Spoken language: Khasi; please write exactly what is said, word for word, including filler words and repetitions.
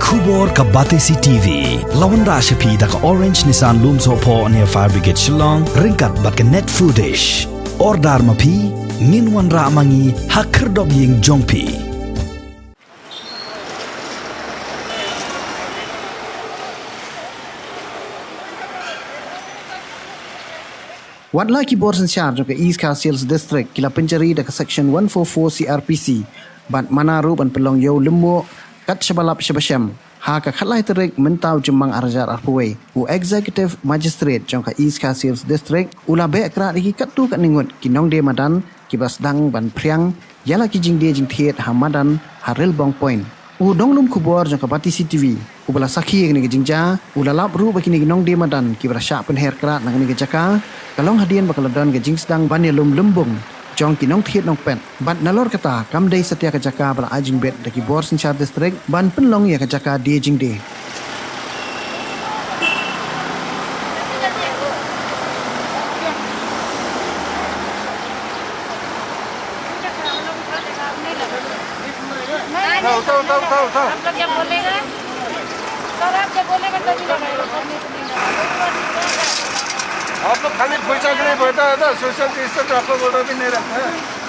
Khubor ka Batesi T V. La wanrah sha phi da ka Orange Nissan Lumsohphoh near Fire Brigade Shillong, ryngkat bad ka Net Foodish. Order ma phi, ngin wanrah ma ngi ha khyrdop ïing jong phi. Wat la ki bor synshar jong ka East Khasi Hills District ki la pynjari da ka Section one four four C R P C, bad mana ruh ban pynlong ïew lymmuh kat shaba lap shaba shem. Ha ka khatlai tarik mynta u Jymmang ar hajar arphew wei, u Executive Magistrate jong ka East Khasi Hills District u la beh krad ïa ki katto katne ngut ki nongdie madan kiba sdang ban phriang ïa la ki jingdie jingthied ha madan ha Rilbong Point. U nonglum khubor jong ka Batesi T V uba la sakhi ïa kane ka jingjia u la lap ruh ba kine ki nongdie madan kiba la shah pynher krad na kane ka jaka ka long hadien ba ka la don ka jingsdang ban ïalum lymbung jong ki nongthied nongpet. Bad nalor kata kam dei satia ka jaka ba la ai jingbit da ki bor synshar district ban pynlong ïa ka jaka die jingdie. नहीं, नहीं, उठाओ, उठाओ, उठाओ, उठाओ। आप लोग जब बोलेगा, सर, आप जब बोलेगा तभी लगाएगा, सर, नहीं तो नहीं लगाएगा। आप लोग खाली पैसा के लिए बैठा है ना, सोशल डिस्टेंस आपको बोल रहा भी नहीं रखना है।